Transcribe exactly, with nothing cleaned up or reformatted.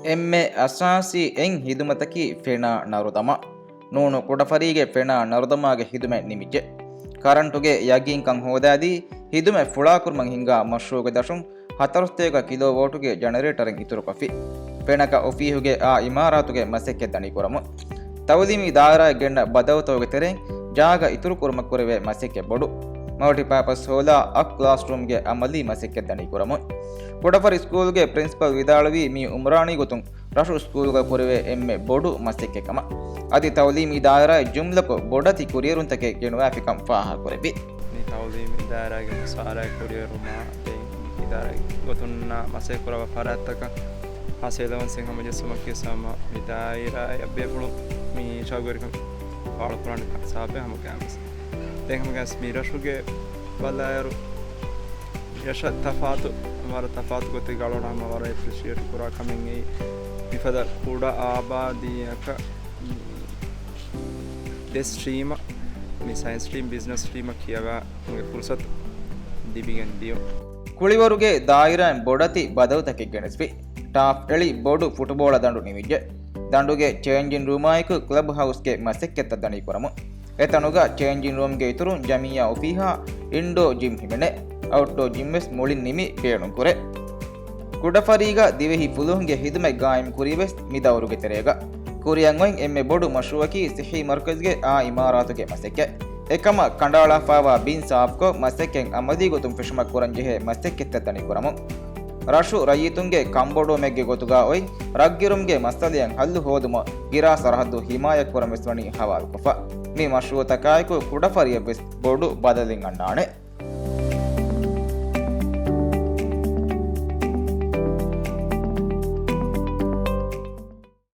އެންމެ އަސާސީ އެއް ހިދުމަތަކީ ފެނާ ނަރުދަމާ. ނޫނު ކުޑަފަރީގެ ފެނާ ނަރުދަމާގެ ހިދުމަތް ނިމިއްޖެ. ކަރަންޓުގެ ޔަގީންކަން ހޯދާދީ، ހިދުމަތް ފުޅާކުރުމަށް ހިންގާ މަޝްރޫޢުގެ ދަށުން ހަތަރުސަތޭކަ ކިލޯވޯޓުގެ ޖަނަރޭޓަރެއް އިތުރުކޮށްފި. ފެނަކަ އޮފީހުގެ އާ އިމާރާތުގެ މަސައްކަތް ދަނީކުރަމުން. ތައުލީމީ ދާއިރާއަށް ގެންނަ ބަދަލުތަކުގެ ތެރެއިން ޖާގަ އިތުރުކުރުމަށް ކުރެވޭ މަސައްކަތް ބޮޑު. މަލްޓިޕާޕަސް ހޯލާ އަށް ކްލާސްރޫމްގެ އަމަލީ މަސައްކަތް ދަނީކުރަމުން. ކުޑަފަރި ސްކޫލްގެ ޕްރިންސިޕަލް ވިދާޅުވީ، މި އުމްރާނީ ގޮތުން ރަށު ސްކޫލްގަ ކުރެވޭ އެންމެ ބޮޑު މަސައްކަތް ކަމަށް. އަދި ތައުލީމީ ދާއިރާއަށް ޖުމްލަކޮށް ބޮޑެތި ކުރިއެރުންތަކެއް ގެނުވާފިކަން ފާހަގަކުރެއްވި. މި ތައުލީމީ ދާއިރާގެ މުސާރައެއް ކުރިއެރުމާ އިދާރާގެ ގޮތުންނާ މަސައްކަތް ކުރައްވާ ފަރާތްތަކަށް ހާސް އެލަވަންސެއް ހަމަޖެއްސުމަކީ ސަމަ މި ދާއިރާއަށް ބޭފުޅުން މި ޝައުގުވެރިކަން ފާޅުކުރާނެ ސަބަބެއް ހަމަ ގާމިސް. ދެން ހަމަ ގާމިސް މި ރަށުގެ ބަލާއިރު ރަށަށް ތަފާތު، ވަރަށް ތަފާތު ގޮތެއް ގަޅުވަން ހަމަ ވަރަށް އެޕްރިޝިއޭޓް ކުރާ ކަމެއް އެއީ. މިފަދަ ކުޑަ އާބާދީއަކަށް ދެ ސްޓްރީމަށް، މި ސައިންސް ސްޓްރީމް، ބިޒްނަސް ސްޓްރީމަށް ކިޔަވާ ގެ ފުރުސަތު ލިބިގެން ދިޔުން. ކުޅިވަރުގެ ދާއިރާއިން ބޮޑެތި ބަދަލުތަކެއް ގެނެސްފި. ޓާފް އެޅި ބޮޑު ފުޓުބޯޅަ ދަނޑު ނިމިއްޖެ. ދަނޑުގެ ޗޭންޖިން ރޫމާއެކު ކްލަބް ހައުސްގެ މަސައްކަތްތައް ދަނީކުރަމުން. އެތަނުގަ ޗޭންޖިން ރޫމްގެ އިތުރުން ޖަމިއްޔާ އޮފީހާ އިންޑޯ ޖިމް ހިމެނޭ. އައުޓްޑޯ ޖިމްވެސް މުޅިން ނިމި ބޭނުންކުރޭ. ކުޑަފަރީގަ ދިވެހި ފުލުހުންގެ ހިދުމަތް ގާއިމް ކުރީވެސް މި ދައުރުގެ ތެރޭގަ. ކުރިއަށް އޮތް އެންމެ ބޮޑު މަޝްރޫއަކީ ސިއްހީ މަރުކަޒްގެ އާ އިމާރާތުގެ މަސައްކަތް. އެކަމަށް ކަނޑައަޅާފައިވާ ބިން ސާފްކޮށް، މަސައްކަތް އަމަލީ ގޮތުން ފެށުމަށް ކުރަންޖެހޭ މަސައްކަތްތައް ދަނީކުރަމުން. ރަށު ރައްޔިތުންގެ ކަންބޮޑުވުމެއްގެ ގޮތުގަ އޮތް ރަށްގިރުމުގެ މައްސަލައަށް ހައްލު ހޯދުމަށް ގިރާސް ސަރަހައްދު ހިމާޔަތްކުރަން ވެސް ވަނީ ހަވާލުކޮށްފަ. މި މަޝްރޫއުތަކާއެކު ކުޑަފަރިއަށް ވެސް ބޮޑު ބަދަލެއް އަންނާނެ.